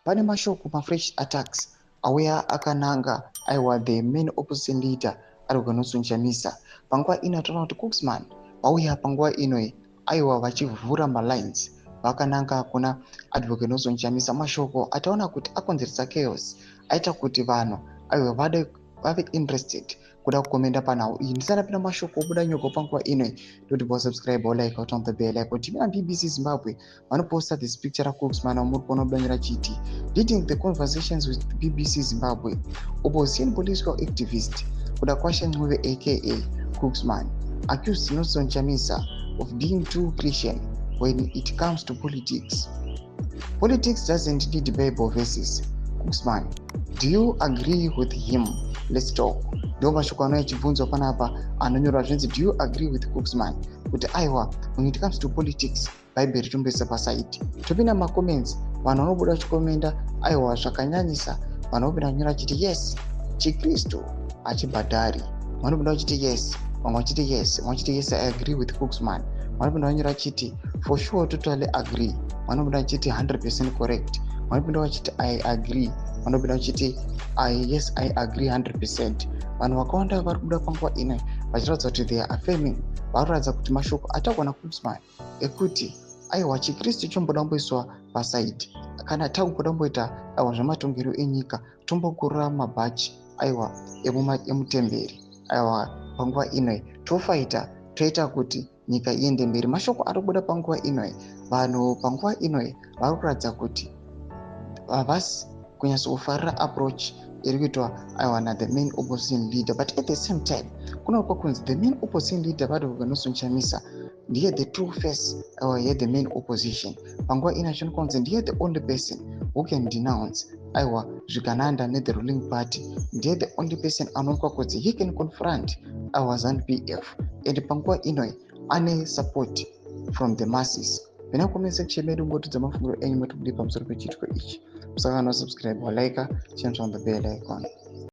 Pane mashoko mafresh attacks auya akananga, aiwa, the main opposition leader Advocate Nelson Chamisa. Panguva ino toona kuti Cooksman vauya panguva ino, aiwa, vachivhura malines vakananga kuna Advocate Nelson Chamisa. Mashoko ataona kuti akonzeresa chaos, aita kuti vanhu, aiwa, vade vave interested kuda kukomenda panhau iyi. Ndisana mashoko obuda nyoko panguva ino, ndoti bosubscribe, olike, on the bell icon. Timina BBC Zimbabwe vanoposta this picture raCooksman wamuri kuona budanyira chiti, "Leading the conversations with BBC Zimbabwe, opposition political activist Kudakwashe Ncube, aka Cooksman, accused Nelson Chamisa of being too Christian when it comes to politics. Politics doesn't need Bible verses. Cooksman, do you agree with him? Let's talk." Ndo mashoko anouya achibvunzwa panapa, anonyorwa zvinzi, "Do you agree with Cooksman kuti, aiwa, when it comes to politics, Bhaibheri tomboisa paside?" Topinda macomments, vanhu vanobuda vachikomenda, aiwa, zvakanyanyisa. Vanhu vopinda kunyora vachiti, "Yes, chiKristu hachibhadhari." Vanopinda vachiti yes, vamwe vachiti yes, vamwe vachiti, "Yes, I agree with Cooksman." Vanopinda vanyora vachiti, "For sure, totally agree." Vanopinda vachiti, "100% correct." Vanopinda vachiti, "I agree." Vanopinda vachiti, "Yes, I agree 100%." Vanhu vakawanda vari kubuda panguva ino vachiratidza kuti they are affirming, vari kuratidza kuti mashoko ataurwa naCooksman ekuti, aiwa, chiKristu chomboda kumboiswa paside kana takumboda kumboita, aiwa, zvematongero enyika, tombokurura mabhachi, aiwa, emutemberi, aiwa, panguva ino tofaita, toita kuti nyika iende mberi. Mashoko ari kubuda panguva ino, vanhu panguva ino vari kuratidza kuti havasi kunyatsokufarira approach iri kuitwa, aiwa, nathe main opposition leader. But at the same time kunoonekwa kunzi the main opposition leader vaAdvocate Nelson Chamisa ndiye the true face, aiwa, yethe main opposition. Panguva ino achionekwa kunzi ndiye the only person who can denounce, aiwa, zvigananda nethe ruling party. Ndiye the only person anoonekwa kunzi he can confront, aiwa, ZANU PF, and panguva ino ane support from the masses. Pina comment section medu, ngotidza mafungiro enyu matibudi pamusoro pechiitiko ichi. Musangano, subscribe, walike, turn on the bell icon.